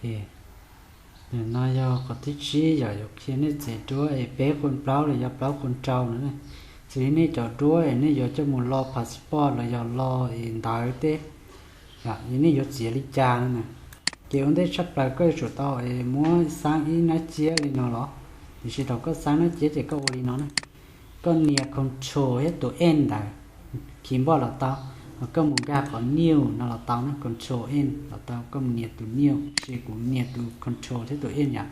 Ces no yog qhov thib tsib, yog yuav qhia nej txiav duab es peb qhuam plaub los yog plaub qhuam rau no. Xws li nej cov duab es nej yuav coj mus lo passport los yog lo es ntawv teb, yog nej yuav txiav li cas no na, ces ua ntej tshaj plaws koj yuav tsum tau es muab xaab ib nab ciab li no los, tiam sis thaum koj xaab nab ciab ces koj ua li no na. Koj nias control thiab tus N ntawd, keyboard los tau, koj mus nkag qhov new no los tau na, control N los tau, koj mus nias tus new, tiam sis kuv nias tus control thiab tus N yom.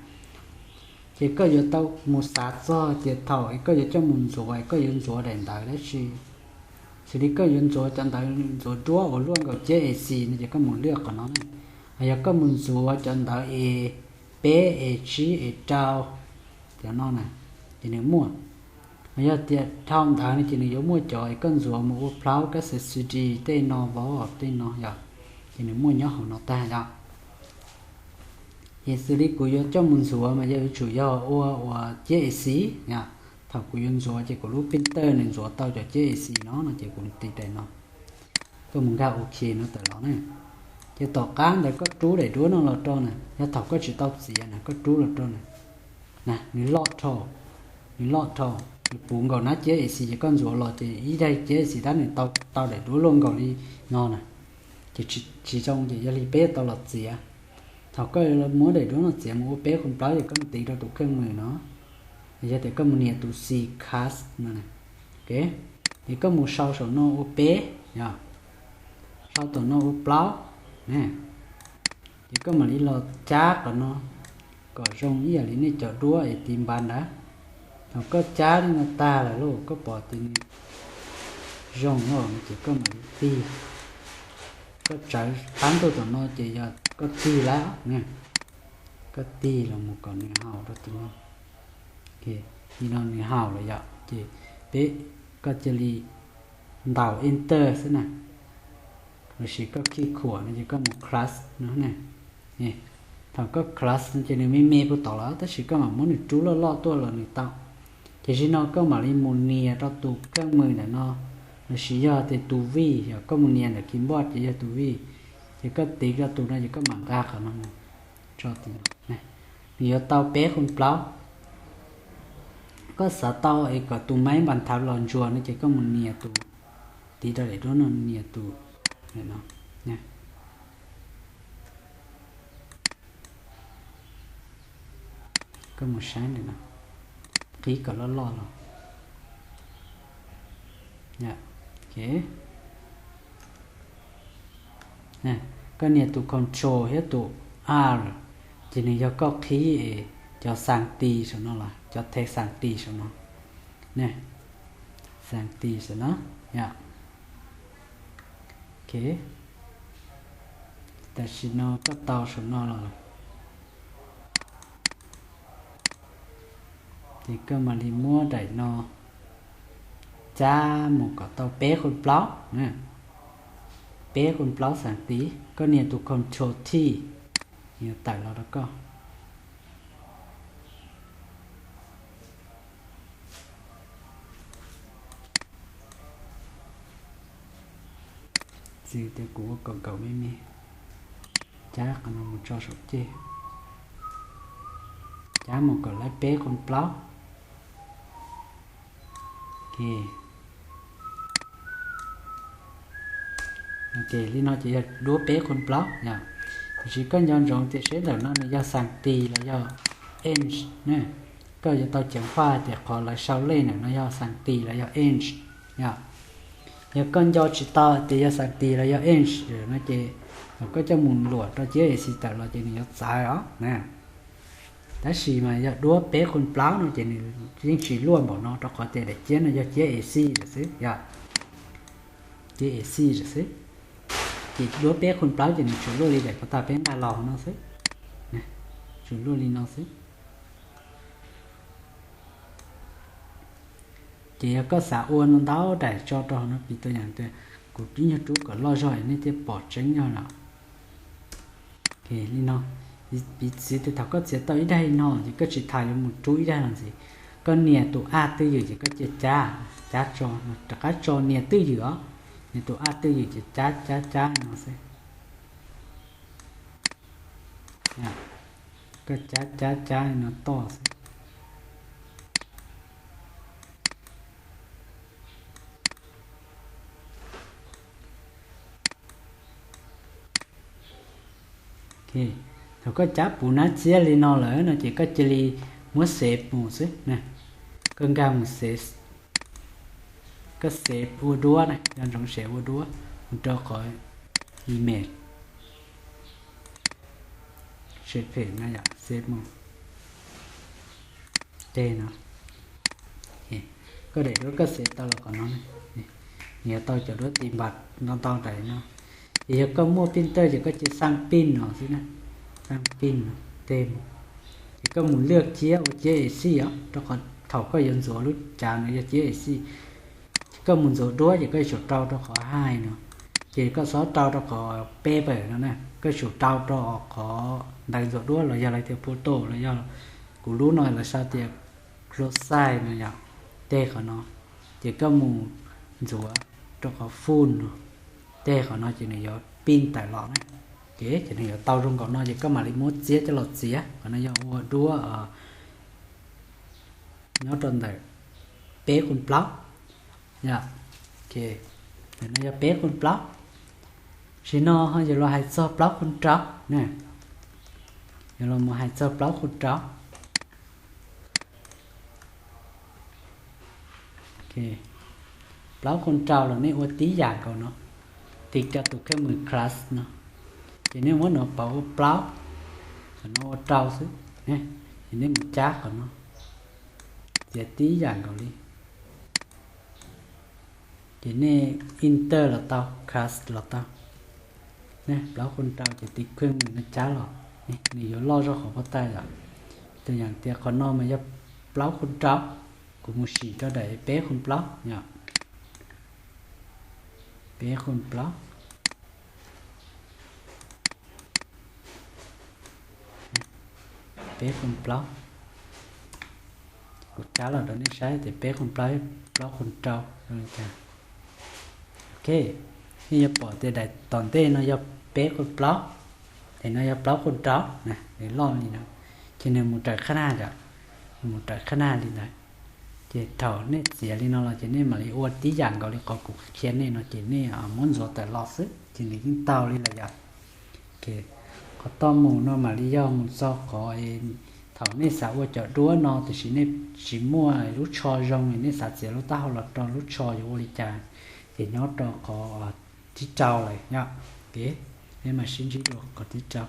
Ces koj yuav tau mus xav txog tias thaum koj yuav coj mus ntxuav, koj yuav ntxuav daim ntawv dab tsi. Xws li koj yuav ntxuav cov ntawv ntxuav duab uas luaj nkaus ciab A C no ces koj mus lwaj qhov no na. Yog koj mus ntxuav cov ntawv es peb es tsib es rau, cov no na, ces nws muaj. Yog tias dhau ntawv no ces nws yuav muaj cov koj ntxuav mus ua plaub kab xav xwm di tej no vauv tej no yom, ces nws muaj nyob hauv no tag yom. Ces xws li kuv yuav coj mus ntxuav mas yog yuav tsum yog ua ua ciab A C yom. Thaum kuv yuav ntxuav ces kuv lub printer nws ntxuav tau cov ciab A C no no ces kuv tiv daim no, koj mus nkag OK no tawm los na. Ces tom qab ntawd koj rub daim duab no los rau na, yog thaum koj tsis tau txiav na koj rub los rau na, na nws loj dhau, nws loj dhau, nws puv nkaus nab ciab A C ces koj ntxuav los ces ib daim ciab A C tab nws tau tau daim duab luaj nkaus li no na. Ces tsis zoo ces yog li peb tau los txiav. Thaum koj muab daim duab no txiav mus ua peb qhuam plaub ces koj mus tiv rau tus kheej mws no, yog tias koj mus nias tus C cuss no, ces koj mus sau saum no ua peb, sau tom no ua plaub, ces koj mam li los cab qhov no kom zoo ib yam li nej cov duab es tiv npav ntawd. Thaum koj cab li no tag lawm lauj, koj pom tias nws zoo no ces koj mam li tig, koj tsawv qab ntuj tom no ces yog koj tig lawm na. Koj tig los mus kom nws haum rau tus no. Li no nws haum lawm yom, ces peb, koj cia li ntaus enter xwb na, los sis koj khij khuam no ces koj mus close no na. Thaum koj close no ces nws me me puag tod lawm tab sis koj mam muab nws rub loj loj tuaj los nws tau. Ces zaum no koj mam li mus nias rau tus kheej mws ntawm no, los sis yog tias tus V, yog koj mus nias ntawm keyboard ces yog tus V, ces koj tiv rau tus no ces koj mam nqa qhov no mus tso tim no. Nws yuav tau peb qhuam plaub. Koj xav tau es kom tus maib npas thav los ntsuas no ces koj mus nias tus, tiv rau daim duab no nias tus, no. Koj mus saib ntawm no, qhib kom loj loj los. Koj nias tus control thiab tus R, ces nws yog koj qhib es cov xas tis saum no los cov thev xas tis saum no, xas tis saum no, yom. Ok, tam sim no koj tau saum no los, ces koj mam li muab daim no cab mus kom tau peb qhuam plaub, peb qhuam plaub xas tis, koj nias tus control T, nws tawm los rau koj. Txwv tias kuv ua kom nkaum me me, cab qhov no mus tso saum ceg, cab mus kom lawv peb qhuam plaub. Ok, li no ces yog duab peb qhuam plaub yom. Tiam sis koj nco ntsoov tias seb ntawm no nws yog xas tis los yog inch ne. Koj yuav tau ceev faj tias qhov lawv sau lej ntawm no yog xas tis los yog inch yom. Yog koj nco tsis tau tias yog xas tis los yog inch no ces thaum koj coj mus luam rau ciab A C tawm los ces nws yuav txawv os na. Tab sis mas yog duab peb qhuam plaub no ces nws yeej tsis luaj npaum no rau qhov tias daim ciab no yog ciab A C lawm xwb yom. Ciab A C lawm xwb. Ces duab peb qhuam plaub ces nws tsuas luaj li daim pov tag peb nqa los no xwb, tsuas luaj li no xwb. Ces yog koj xav ua no ntau daim tso rau hauv no, piv tau yam tias kuv ib nyuag rub kom loj zog nej thiaj pom tseeb yog no. Li no, piv txwv tias thaum koj txiav tau ib daim no ces koj tsis tas yuav mus rub ib daim los ntxiv. Koj nias tus A twj ywm ces koj cia cab, cab tso, rov qab tso nias twj ywm os, nias tus A twj ywm ces cab cab cab no xwb. Koj cab cab cab no toj xwb. Thaum koj cab puv nab txiab li no lawm no ces koj cia li muab xev mus xwb. Koj nkag mus xev, koj xev ua duab na, nco ntsoov xev ua duab mus rau qhov image, xev phem no yom, xev mus. Teg no, koj daim duab koj xev tau los qhov no, nws yuav tau cov duab ti npam ntau ntau daim no. Ces yog koj muaj printer ces koj cia xaj pin no xwb na, xaj pin no, teg mus. Ces koj mus lwaj ciab ua ciab exit os, rau qhov thaum koj yuav ntxuav lub cav no yog ciab exit. Ces koj mus ntxuav duab ces koj yuav tsum rau rau qhov high no, ces koj txhob rau rau qhov paper no na, koj yuav tsum rau rau qhov ntawv ntxuav duab los yog lawv tias photo los yog kuv lub no lawv sau tias close size no yom, teg qhov no. Ces koj mus ntxuav rau qhov full no, teg qhov no ces nws yuav pin tawm los na. Ces, ces nws yuav tau zoo nkaus no ces koj mam li muab txiab coj los txiav. Qhov no yog ua duab nyob rau ntawm peb qhov plaub. Yog, no yog peb qhov plaub. Sim no ho yuav los hais txog plaub qhov rau na, yuav los mus hais txog plaub qhov rau. Plaub qhov rau los nej ua tib yam nkaus no, tiv rau tus khej mws class no, ces nej muab no pauv ua plaub, qhov no ua rau xwb. Ces nej mus cab qhov no, txiav tib yam nkaus li. Ces nej enter los tau, class los tau. Plaub qhov rau ces tiv khej mws no cab los, nws yuav loj zog qhov pov tag yom. Tus yam tias qhov no mas yog plaub qhov rau, kuv mus sim rau daim peb qhov plaub yom. Peb qhov plaub, peb qhov plaub. Kuv cab los rau nej saib tias peb qhov plaub, plaub qhov rau zoo li cas. Ok, nej yuav pom tias daim tom ntej no yog peb qhov plaub, daim no yog plaub qhov rau, nws loj li no. Ces nws mus raws qhab nag yom, nws mus raws qhab nag li ntawd. Ces thaum nej txiav li no los ces nej mam li ua tib yam nkaus li qhov kuv qhia nej no ces nej muab ntxuav tawm los xwb ces nws yeej tau li lawm yom. Qhov toj mus no mam li yog mus txog qhov thaum nej xav ua cov duab no tiam sis nej tsis muaj lub tsho zoo, nej xav txiav lub taub hau los rau lub tsho yuav ua li cas, ces nyob rau qhov thib rau lawm yom. Ok, peb mam sib ntsib dua qhov thib rau.